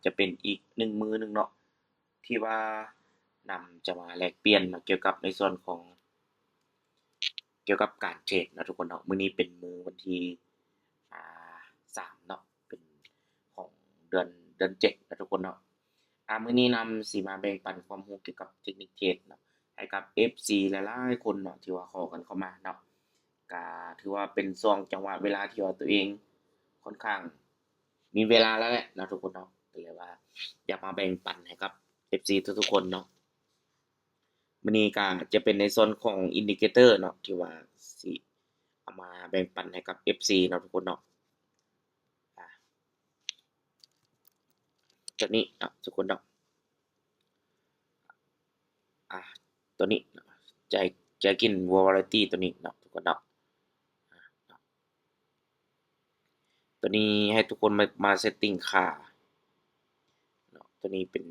ຈະເປັນອີກໜຶ່ງມື້ໜຶ່ງເນາະ ທີ່ວ່ານຳຈະມາແລກປ່ຽນເນາະ ກ່ຽວກັບໃນສ່ວນຂອງ ກ່ຽວກັບການເທຣດເນາະທຸກຄົນເນາະ. ມື້ນີ້ເປັນມື້ວັນທີ ອ່າ ສາມເນາະ ເປັນຂອງເດືອນ ເດືອນເຈັດເນາະທຸກຄົນເນາະ. ອ່າ ມື້ນີ້ນຳຊິມາແບ່ງປັນຄວາມຮູ້ກ່ຽວກັບເຕັກນິກເທຣດເນາະ ໃຫ້ກັບເອັຟຊີຫຼາຍໆຄົນເນາະ ທີ່ວ່າຂໍກັນເຂົ້າມາເນາະ. ກະຖືວ່າເປັນຊ່ວງຈັງຫວະເວລາທີ່ວ່າຕົວເອງຄ່ອນຂ້າງມີເວລາແລ້ວແຫຼະເນາະທຸກຄົນເນາະ ກະເລີຍວ່າຢາກມາແບ່ງປັນໃຫ້ກັບເອັຟຊີທຸກໆຄົນເນາະ. ມື້ນີ້ກະຈະເປັນໃນສ່ວນຂອງອິນດິເຄເຕີເນາະ ທີ່ວ່າຊິເອົາມາແບ່ງປັນໃຫ້ກັບເອັຟຊີເນາະທຸກຄົນເນາະ. ອ່າ ຕົວນີ້ເນາະທຸກຄົນເນາະ ອ່າ ຕົວນີ້ເນາະ ຈາຍ ຈ່າຍກິນວອລເລັດຕົວນີ້ເນາະທຸກຄົນເນາະ. ຕົວນີ້ໃຫ້ທຸກຄົນມາ ມາເຊັດຕິງຄ່າເນາະ ຕົວນີ້ເປັນ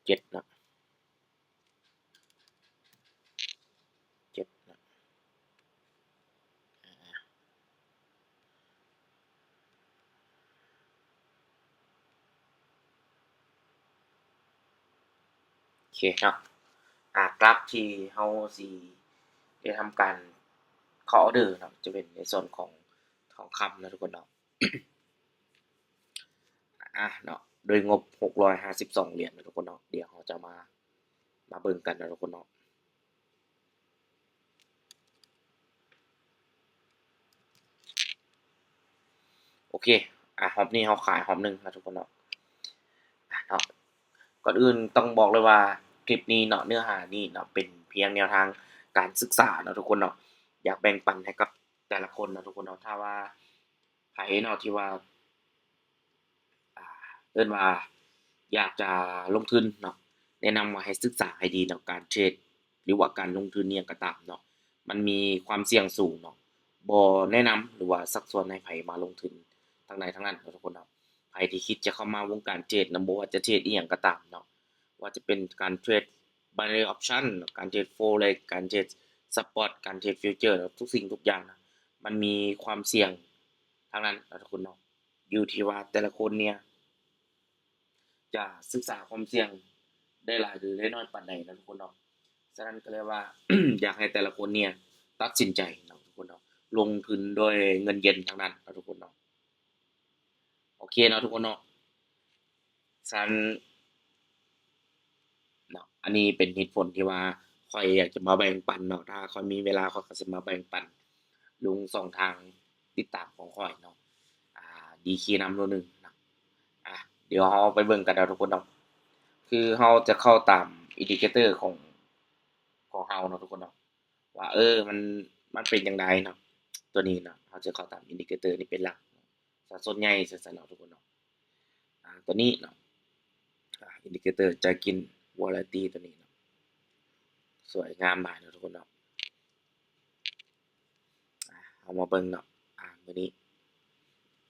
ເຈັດເນາະ ເຈັດເນາະ ອ່າ ໂອເຄເນາະ ອ່າ ກຣາຟທີ່ເຮົາຊິໄດ້ທຳການເຂົ້າອອເດີເນາະ ຈະເປັນໃນສ່ວນຂອງທອງຄຳເນາະທຸກຄົນເນາະ. ອ່າ ເນາະ ໂດຍງົບຫົກຮ້ອຍຫ້າສິບສອງຫຼຽນເນາະທຸກຄົນເນາະ. ດຽວເຮົາຈະມາ ມາເບິ່ງກັນເນາະທຸກຄົນເນາະ. ໂອເຄ ອ່າ ຮອບນີ້ເຮົາຂາຍຮອບໜຶ່ງເນາະທຸກຄົນເນາະ. ອ່າ ເນາະ ກ່ອນອື່ນຕ້ອງບອກເລີຍວ່າຄລິບນີ້ເນາະ ເນື້ອຫານີ້ເນາະ ເປັນພຽງແນວທາງການສຶກສາເນາະທຸກຄົນເນາະ ຢາກແບ່ງປັນໃຫ້ກັບແຕ່ລະຄົນເນາະທຸກຄົນເນາະ. ຖ້າວ່າໃຜເນາະທີ່ວ່າ ອ່າ ເອີ້ນວ່າຢາກຈະລົງທຶນເນາະ ແນະນຳວ່າໃຫ້ສຶກສາໃຫ້ດີເນາະ ການເທຣດ ຫຼືວ່າການລົງທຶນອີ່ຫຍັງກໍຕາມເນາະ ມັນມີຄວາມສ່ຽງສູງເນາະ. ບໍ່ແນະນຳ ຫຼືວ່າຊັກຊວນໃຫ້ໃຜມາລົງທຶນທາງໃດທາງນັ້ນເນາະທຸກຄົນເນາະ. ໃຜທີ່ຄິດຈະເຂົ້າມາວົງການເທຣດນະ ບໍ່ວ່າຈະເທຣດອີ່ຫຍັງກໍຕາມເນາະ ວ່າຈະເປັນການເທຣດ binary option ການເທຣດ forex ການເທຣດ spot ການເທຣດ future ທຸກສິ່ງທຸກຢ່າງນະ ມັນມີຄວາມສ່ຽງທັງນັ້ນເນາະທຸກຄົນເນາະ. ຢູ່ທີ່ວ່າແຕ່ລະຄົນເນຍຈະສຶກສາຄວາມສ່ຽງໄດ້ຫຼາຍ ຫຼື ໄດ້ໜ້ອຍປານໃດເນາະທຸກຄົນເນາະ. ສະນັ້ນກໍເລີຍວ່າ ຢາກໃຫ້ແຕ່ລະຄົນເນຍຕັດສິນໃຈເນາະທຸກຄົນເນາະ ລົງທຶນດ້ວຍເງິນເຢັນທັງນັ້ນເນາະທຸກຄົນເນາະ. ໂອເຄເນາະທຸກຄົນເນາະ. ສະນັ້ນເນາະ ອັນນີ້ເປັນເຫດຜົນທີ່ວ່າຂ້ອຍຢາກຈະມາແບ່ງປັນເນາະ. ຖ້າຂ້ອຍມີເວລາ ຂ້ອຍກໍຊິມາແບ່ງປັນລົງຊ່ອງທາງຕິດຕາມຂອງຂ້ອຍເນາະ ອ່າ ດີເຄນຳໂລໜຶ່ງເນາະ. ອ່າ ດຽວເຮົາໄປເບິ່ງກັນເນາະທຸກຄົນເນາະ. ຄືເຮົາຈະເຂົ້າຕາມອິນດິເຄເຕີຂອງ ຂອງເຮົາເນາະທຸກຄົນເນາະ ວ່າ ເອີ ມັນ ມັນເປັນຈັ່ງໃດເນາະ ຕົວນີ້ເນາະ. ເຮົາຈະເຂົ້າຕາມອິນດິເຄເຕີນີ້ເປັນຫຼັກ ສາສ່ວນໃຫຍ່ຊັ້ນເນາະທຸກຄົນເນາະ. ອ່າ ຕົວນີ້ເນາະ ອ່າ ອິນດິເຄເຕີ Chaikin Variety ຕົວນີ້ເນາະ ສວຍງາມຫຼາຍເນາະທຸກຄົນເນາະ. ອ່າ ເຮົາມາເບິ່ງເນາະ ອ່າ ມື້ນີ້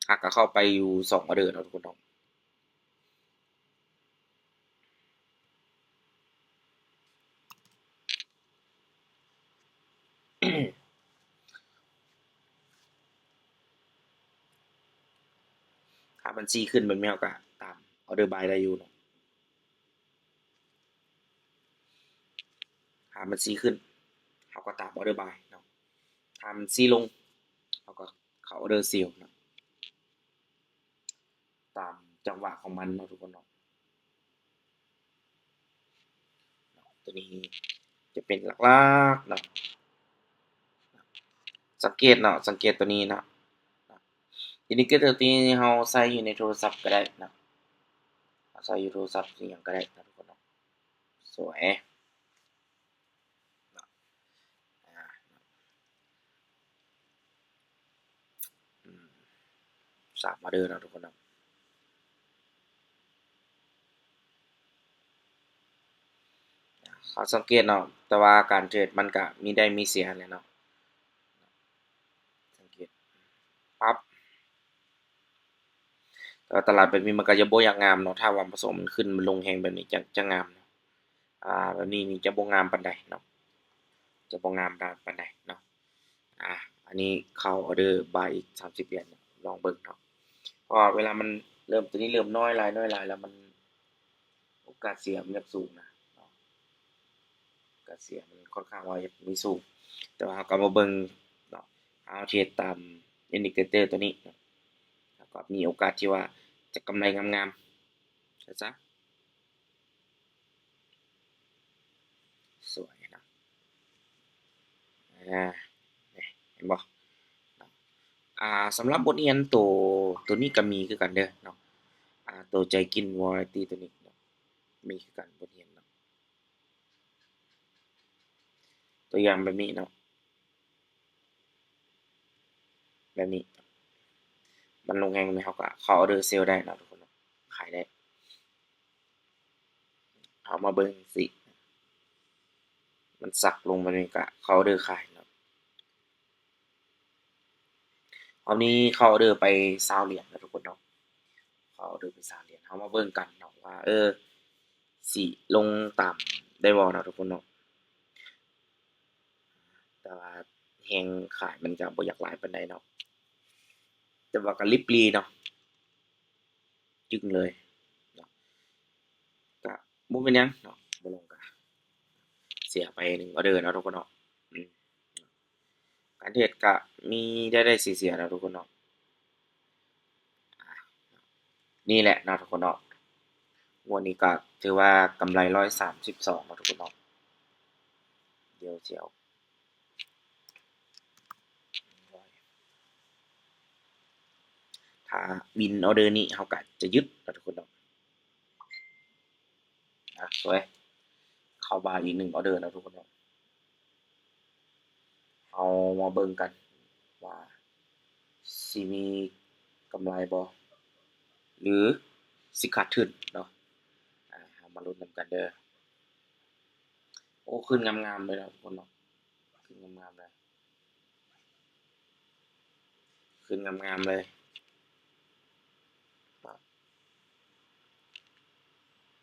ຫາກກໍເຂົ້າໄປຢູ່ສອງອອເດີເນາະທຸກຄົນເນາະ. ຖ້າມັນຊີ້ຂຶ້ນແບບນີ້ ເຮົາກໍຕາມ order buy ໄດ້ຢູ່ເນາະ. ຖ້າມັນຊີ້ຂຶ້ນ ເຮົາກໍຕາມ order buy ເນາະ. ຖ້າມັນຊີ້ລົງ ເຮົາກໍເຂົ້າ order sell ເນາະ. ຕາມຈັງຫວະຂອງມັນເນາະທຸກຄົນເນາະ. ຕົວນີ້ຈະເປັນຫຼັກໆເນາະ. ສັງເກດເນາະ ສັງເກດຕົວນີ້ເນາະ. ອິນດິເຄເຕີຕົວນີ້ເຮົາໃຊ້ຢູ່ໃນໂທລະສັບກໍໄດ້ເນາະ. ເຮົາໃຊ້ຢູ່ໂທລະສັບອີ່ຫຍັງກໍໄດ້ເນາະທຸກຄົນເນາະ. ສວຍ. ເນາະ ອ່າ ອືມ ສາມອອເດີເນາະທຸກຄົນເນາະ. ເຮົາສັງເກດເນາະ ແຕ່ວ່າການເທຣດມັນກະມີໄດ້ມີເສຍຫັ້ນແຫຼະເນາະ. ສັງເກດປັບ ແຕ່ວ່າຕະຫຼາດແບບນີ້ມັນກໍຈະບໍ່ຢາກງາມເນາະ. ຖ້າວ່າບໍ່ສົມ ມັນຂຶ້ນ ມັນລົງແຮງແບບນີ້ ຈະ ຈະງາມເນາະ. ອ່າ ແບບນີ້ນີ້ຈະບໍ່ງາມປານໃດເນາະ ຈະບໍ່ງາມປານໃດເນາະ. ອ່າ ອັນນີ້ເຂົ້າອອເດີບາຍອີກສາມສິບຫຼຽນ ລອງເບິ່ງເນາະ. ເພາະວ່າເວລາມັນ ເລີ່ມ ໂຕນີ້ເລີ່ມນ້ອຍຫຼາຍ ນ້ອຍຫຼາຍແລ້ວ ມັນ ໂອກາດເສຍມັນຢາກສູງນະເນາະ ໂອກາດເສຍມັນຄ່ອນຂ້າງວ່າຢາກມີສູງ. ແຕ່ວ່າເຮົາກໍມາເບິ່ງເນາະ ເຮົາເທຣດຕາມ indicator ໂຕນີ້ເນາະ ເຮົາກໍມີໂອກາດທີ່ວ່າຈະກຳໄລງາມໆ ເຂົ້າໃຈ? ສວຍເນາະ ອາ ນີ້ ເຫັນບໍ່ເນາະ? ອາ ສຳລັບບົດຮຽນໂຕ ໂຕນີ້ກໍມີຄືກັນເດີເນາະ ອາ ໂຕ Jaikin Variety ໂຕນີ້ເນາະ ມີຄືກັນບົດຮຽນເນາະ ຕົວຢ່າງແບບນີ້ເນາະ ແບບນີ້ ມັນລົງແຮງແມ່ນເຮົາກໍເຂົ້າ order sell ໄດ້ເນາະທຸກຄົນເນາະ ຂາຍໄດ້. ເຮົາມາເບິ່ງຊິ ມັນສັກລົງມານີ້ກະເຂົ້າ order ຂາຍເນາະ ຮອບນີ້ເຂົ້າ order ໄປຊາວຫຼຽນເນາະທຸກຄົນເນາະ ເຂົ້າ order ໄປຊາວຫຼຽນ. ເຮົາມາເບິ່ງກັນເນາະວ່າ ເອີ ຊິລົງຕາມໄດ້ບໍ່ເນາະທຸກຄົນເນາະ ແຕ່ວ່າແຮງຂາຍມັນກະບໍ່ຢາກຫຼາຍປານໃດເນາະ ແຕ່ວ່າກະລິບຫຼີເນາະ ຈຶ່ງເລີຍເນາະ ກະບໍ່ເປັນຫຍັງເນາະ ບໍ່ລົງກະເສຍໄປໜຶ່ງ order ເນາະທຸກຄົນເນາະ. ອືມ ການເທຣດກະມີໄດ້ ໄດ້ເສຍໆເນາະທຸກຄົນເນາະ. ອາ ນີ້ແຫຼະເນາະທຸກຄົນເນາະ ງວດນີ້ກະຖືວ່າກຳໄລຮ້ອຍສາມສິບສອງເນາະທຸກຄົນເນາະ. ດຽວຊິເອົາ ຖ້າວິນ order ນີ້ເຮົາກະຈະຍຶດເນາະທຸກຄົນເນາະ. ອາ ສວຍ ເຂົ້າມາອີກໜຶ່ງ order ເນາະທຸກຄົນເນາະ. ເຮົາມາເບິ່ງກັນວ່າຊິມີກຳໄລບໍ່ ຫຼື ຊິຂາດທຶນເນາະ. ອາ ເຮົາມາລຸ້ນນຳກັນເດີ. ໂອ້ ຂຶ້ນງາມໆເລີຍເນາະທຸກຄົນເນາະ ຂຶ້ນງາມໆເລີຍ. ຂຶ້ນງາມໆເລີຍ.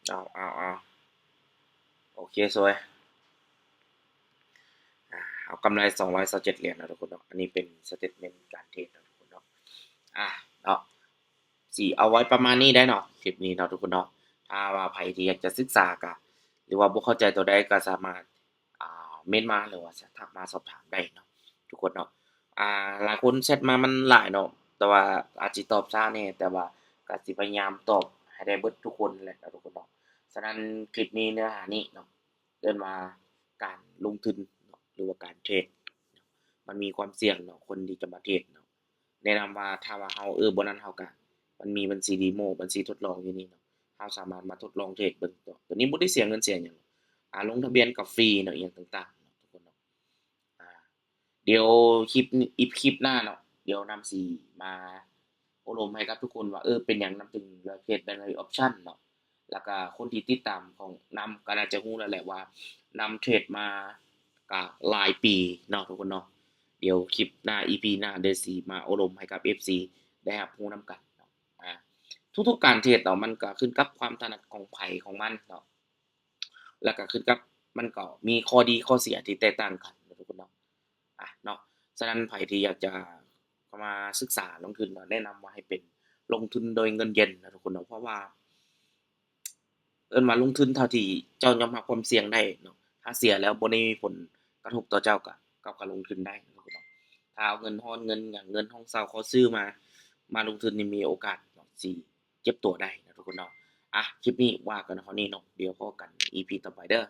ເອົາ ເອົາ ເອົາ ໂອເຄ ສວຍ. ອາ ເອົາກຳໄລສອງຮ້ອຍຊາວເຈັດຫຼຽນເນາະທຸກຄົນເນາະ. ອັນນີ້ເປັນ statement ການເທຣດເນາະທຸກຄົນເນາະ. ອາ ເນາະ ຊິເອົາໄວ້ປະມານນີ້ໄດ໋ເນາະ ຄລິບນີ້ເນາະທຸກຄົນເນາະ. ຖ້າວ່າໃຜທີ່ຢາກຈະສຶກສາກະ ຫຼືວ່າບໍ່ເຂົ້າໃຈຕົວໃດກໍສາມາດ ອ່າ ເມັ້ນມາ ຫຼືວ່າທັກມາສອບຖາມໄດ້ເນາະທຸກຄົນເນາະ. ອ່າ ຫຼາຍຄົນແຊັດມາມັນຫຼາຍເນາະ ແຕ່ວ່າອາດຊິຕອບຊ້າແດ່ ແຕ່ວ່າກໍຊິພະຍາຍາມຕອບໃຫ້ໄດ້ເບິດທຸກຄົນແຫຼະເນາະທຸກຄົນເນາະ. ສະນັ້ນ ຄລິບນີ້ເນື້ອຫານີ້ເນາະ ເອີ້ນວ່າການລົງທຶນເນາະ ຫຼືວ່າການເທຣດ ມັນມີຄວາມສ່ຽງເນາະ ຄົນທີ່ຈະມາເທຣດເນາະ. ແນະນຳວ່າຖ້າວ່າເຮົາ ເອີ ບໍ່ນັ້ນເຮົາກະ ມັນມີບັນຊີເດໂມ ບັນຊີທົດລອງຢູ່ນີ້ເນາະ ເຮົາສາມາດມາທົດລອງເທຣດເບິ່ງເນາະ. ຕົວນີ້ບໍ່ໄດ້ເສຍເງິນເສຍຫຍັງເນາະ ອາ ລົງທະບຽນກໍຟຣີເນາະ ອີ່ຫຍັງຕ່າງໆເນາະທຸກຄົນເນາະ. ອາ ດຽວຄລິບ ອີ ຄລິບໜ້າເນາະ ດຽວນຳຊິມາໂອ້ລົມໃຫ້ກັບທຸກຄົນວ່າ ເອີ ເປັນຫຍັງນຳຈຶ່ງເລືອກເທຣດ binary option ເນາະ. ແລ້ວກະຄົນທີ່ຕິດຕາມຂອງນຳກໍໜ້າຈະຮູ້ແລ້ວແຫຼະວ່າ ນຳເທຣດມາກະຫຼາຍປີເນາະທຸກຄົນເນາະ. ດຽວຄລິບໜ້າ ອີພີ ໜ້າ ດຽວຊິມາໂອ້ລົມໃຫ້ກັບເອັຟຊີໄດ້ຮັບຮູ້ນຳກັນເນາະ. ອາ ທຸກໆການເທຣດເນາະ ມັນກະຂຶ້ນກັບຄວາມຖະໜັດຂອງໃຜຂອງມັນເນາະ ແລ້ວກະຂຶ້ນກັບ ມັນກໍມີຂໍ້ດີຂໍ້ເສຍທີ່ແຕກຕ່າງກັນເນາະທຸກຄົນເນາະ. ອາ ເນາະ ສະນັ້ນໃຜທີ່ຢາກຈະເຂົ້າມາສຶກສາລົງທຶນເນາະ ແນະນຳວ່າໃຫ້ເປັນລົງທຶນໂດຍເງິນເຢັນເນາະທຸກຄົນເນາະ. ເພາະວ່າ ເອີ້ນວ່າລົງທຶນເທົ່າທີ່ເຈົ້າຍອມຮັບຄວາມສ່ຽງໄດ້ເນາະ. ຖ້າເສຍແລ້ວບໍ່ໄດ້ມີຜົນກະທົບຕໍ່ເຈົ້າ ກະ ເຈົ້າກະລົງທຶນໄດ້ເນາະ. ຖ້າເອົາເງິນຮອນ ເງິນຫຍັງ ເງິນຫ້ອງເຊົ່າ ຂໍຊື້ມາ ມາລົງທຶນນີ້ ມີໂອກາດເນາະ ຊິເຈັບຕົວໄດ້ເນາະທຸກຄົນເນາະ. ອາ ຄລິບນີ້ວ່າກັນເທົ່ານີ້ເນາະ ດຽວພໍ້ກັນ ອີພີ ຕໍ່ໄປເດີ.